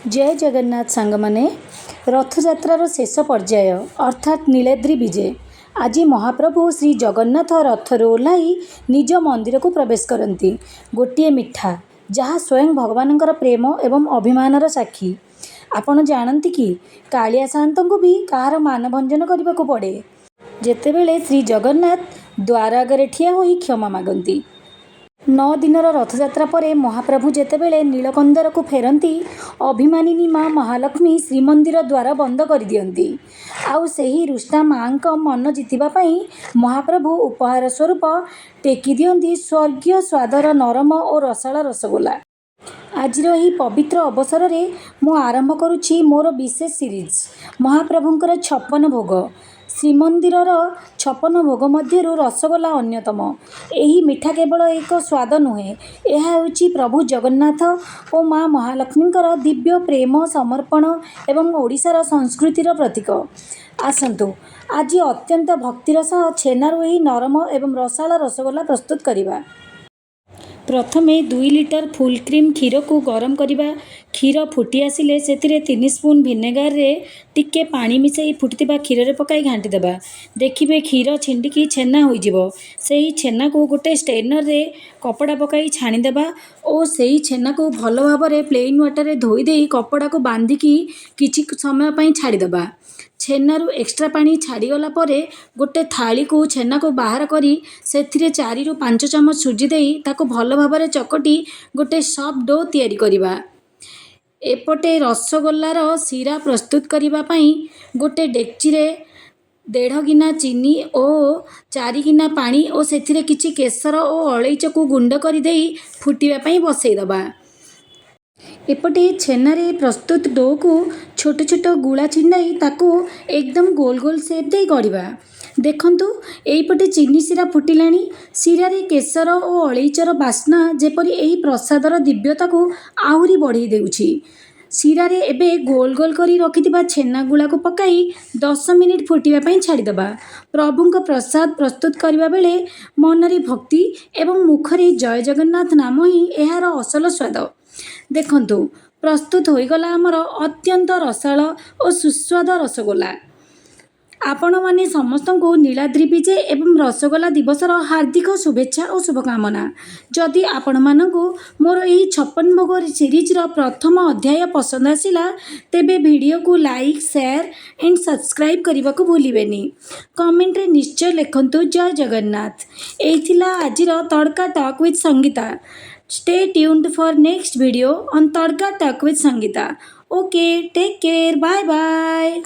ଜୟ ଜଗନ୍ନାଥ ସାଙ୍ଗମାନେ। ରଥଯାତ୍ରାର ଶେଷ ପର୍ଯ୍ୟାୟ, ଅର୍ଥାତ୍ ନୀଳାଦ୍ରି ବିଜେ। ଆଜି ମହାପ୍ରଭୁ ଶ୍ରୀ ଜଗନ୍ନାଥ ରଥରୁ ଓହ୍ଲାଇ ନିଜ ମନ୍ଦିରକୁ ପ୍ରବେଶ କରନ୍ତି। ଗୋଟିଏ ମିଠା, ଯାହା ସ୍ୱୟଂ ଭଗବାନଙ୍କର ପ୍ରେମ ଏବଂ ଅଭିମାନର ସାକ୍ଷୀ। ଆପଣ ଜାଣନ୍ତି କି, କାଳିଆ ସାଆନ୍ତଙ୍କୁ ବି କାହାର ମାନଭଞ୍ଜନ କରିବାକୁ ପଡ଼େ, ଯେତେବେଳେ ଶ୍ରୀଜଗନ୍ନାଥ ଦ୍ୱାର ଆଗରେ ଠିଆ ହୋଇ କ୍ଷମା ମାଗନ୍ତି। 9 ଦିନର ରଥଯାତ୍ରା ପରେ ମହାପ୍ରଭୁ ଯେତେବେଳେ ନୀଳକନ୍ଦରକୁ ଫେରନ୍ତି, ଅଭିମାନିନୀ ମା ମହାଲକ୍ଷ୍ମୀ ଶ୍ରୀମନ୍ଦିର ଦ୍ୱାର ବନ୍ଦ କରିଦିଅନ୍ତି। ଆଉ ସେହି ରୁଷ୍ଟା ମାଆଙ୍କ ମନ ଜିତିବା ପାଇଁ ମହାପ୍ରଭୁ ଉପହାର ସ୍ୱରୂପ ଟେକି ଦିଅନ୍ତି ସ୍ୱର୍ଗୀୟ ସ୍ୱାଦର ନରମ ଓ ରସାଳ ରସଗୋଲା। ଆଜିର ଏହି ପବିତ୍ର ଅବସରରେ ମୁଁ ଆରମ୍ଭ କରୁଛି ମୋର ବିଶେଷ ସିରିଜ୍, ମହାପ୍ରଭୁଙ୍କର 56 ଭୋଗ। ଶ୍ରୀମନ୍ଦିରର 56 ଭୋଗ ମଧ୍ୟରୁ ରସଗୋଲା ଅନ୍ୟତମ। ଏହି ମିଠା କେବଳ ଏକ ସ୍ୱାଦ ନୁହେଁ, ଏହା ହେଉଛି ପ୍ରଭୁ ଜଗନ୍ନାଥ ଓ ମା ମହାଲକ୍ଷ୍ମୀଙ୍କର ଦିବ୍ୟ ପ୍ରେମ, ସମର୍ପଣ ଏବଂ ଓଡ଼ିଶାର ସଂସ୍କୃତିର ପ୍ରତୀକ। ଆସନ୍ତୁ, ଆଜି ଅତ୍ୟନ୍ତ ଭକ୍ତିର ସହ ଛେନାରୁ ଏହି ନରମ ଏବଂ ରସାଳ ରସଗୋଲା ପ୍ରସ୍ତୁତ କରିବା। ପ୍ରଥମେ 2 ଲିଟର ଫୁଲ୍ କ୍ରିମ୍ କ୍ଷୀରକୁ ଗରମ କରିବା। କ୍ଷୀର ଫୁଟି ଆସିଲେ ସେଥିରେ 3 ସ୍ପୁନ୍ ଭିନେଗାରରେ ଟିକେ ପାଣି ମିଶାଇ ଫୁଟୁଥିବା କ୍ଷୀରରେ ପକାଇ ଘାଣ୍ଟିଦେବା। ଦେଖିବେ, କ୍ଷୀର ଛିଣ୍ଡିକି ଛେନା ହୋଇଯିବ। ସେହି ଛେନାକୁ ଗୋଟେ ଷ୍ଟ୍ରେନରରେ କପଡ଼ା ପକାଇ ଛାଣିଦେବା ଓ ସେହି ଛେନାକୁ ଭଲ ଭାବରେ ପ୍ଲେନ୍ ୱାଟରରେ ଧୋଇଦେଇ କପଡ଼ାକୁ ବାନ୍ଧିକି କିଛି ସମୟ ପାଇଁ ଛାଡ଼ିଦେବା। ଛେନାରୁ ଏକ୍ସଟ୍ରା ପାଣି ଛାଡ଼ିଗଲା ପରେ ଗୋଟେ ଥାଳିକୁ ଛେନାକୁ ବାହାର କରି ସେଥିରେ 4ରୁ 5 ଚାମଚ ସୁଜି ଦେଇ ତାକୁ ଭଲ ଭାବରେ ଚକଟି ଗୋଟେ ସଫ୍ଟ do ତିଆରି କରିବା। ଏପଟେ ରସଗୋଲାର ଶିରା ପ୍ରସ୍ତୁତ କରିବା ପାଇଁ ଗୋଟେ ଡେକ୍ଚିରେ 1.5 ଗିନା ଚିନି ଓ 4 ଗିନା ପାଣି ଓ ସେଥିରେ କିଛି କେଶର ଓ ଅଳେଇଚକୁ ଗୁଣ୍ଡ କରି ଦେଇ ଫୁଟିବା ପାଇଁ ବସେଇଦେବା। ଏପଟେ ଛେନାରେ ପ୍ରସ୍ତୁତ ଡୋକୁ ଛୋଟ ଛୋଟ ଗୁଳା ଛିଣ୍ଡାଇ ତାକୁ ଏକଦମ ଗୋଲ ଗୋଲ ସେପ୍ ଦେଇ ଗଢ଼ିବା। ଦେଖନ୍ତୁ, ଏଇପଟେ ଚିନି ଶିରା ଫୁଟିଲାଣି। ଶିରାରେ କେଶର ଓ ଅଳେଇଚର ବାସ୍ନା ଯେପରି ଏହି ପ୍ରସାଦର ଦିବ୍ୟତାକୁ ଆହୁରି ବଢ଼େଇ ଦେଉଛି। ଶିରାରେ ଏବେ ଗୋଲ ଗୋଲ କରି ରଖିଥିବା ଛେନା ଗୁଳାକୁ ପକାଇ 10 ମିନିଟ୍ ଫୁଟିବା ପାଇଁ ଛାଡ଼ିଦେବା। ପ୍ରଭୁଙ୍କ ପ୍ରସାଦ ପ୍ରସ୍ତୁତ କରିବା ବେଳେ ମନରେ ଭକ୍ତି ଏବଂ ମୁଖରେ ଜୟ ଜଗନ୍ନାଥ ନାମ ହିଁ ଏହାର ଅସଲ ସ୍ୱାଦ। ଦେଖନ୍ତୁ, ପ୍ରସ୍ତୁତ ହୋଇଗଲା ଆମର ଅତ୍ୟନ୍ତ ରସାଳ ଓ ସୁସ୍ୱାଦ ରସଗୋଲା। ଆପଣମାନେ ସମସ୍ତଙ୍କୁ ନୀଳାଦ୍ରି ବିଜେ ଏବଂ ରସଗୋଲା ଦିବସର ହାର୍ଦ୍ଦିକ ଶୁଭେଚ୍ଛା ଓ ଶୁଭକାମନା। ଯଦି ଆପଣମାନଙ୍କୁ ମୋର ଏହି 56 ଭୋଗ ସିରିଜର ପ୍ରଥମ ଅଧ୍ୟାୟ ପସନ୍ଦ ଆସିଲା, ତେବେ ଭିଡ଼ିଓକୁ ଲାଇକ୍, ସେୟାର ଆଣ୍ଡ ସବସ୍କ୍ରାଇବ୍ କରିବାକୁ ଭୁଲିବେନି। କମେଣ୍ଟରେ ନିଶ୍ଚୟ ଲେଖନ୍ତୁ ଜୟ ଜଗନ୍ନାଥ। ଏଇ ଥିଲା ଆଜିର tadka talk with Sangeeta. Stay tuned for next video on Tadka Talk with Sangeeta. Okay, take care, bye bye.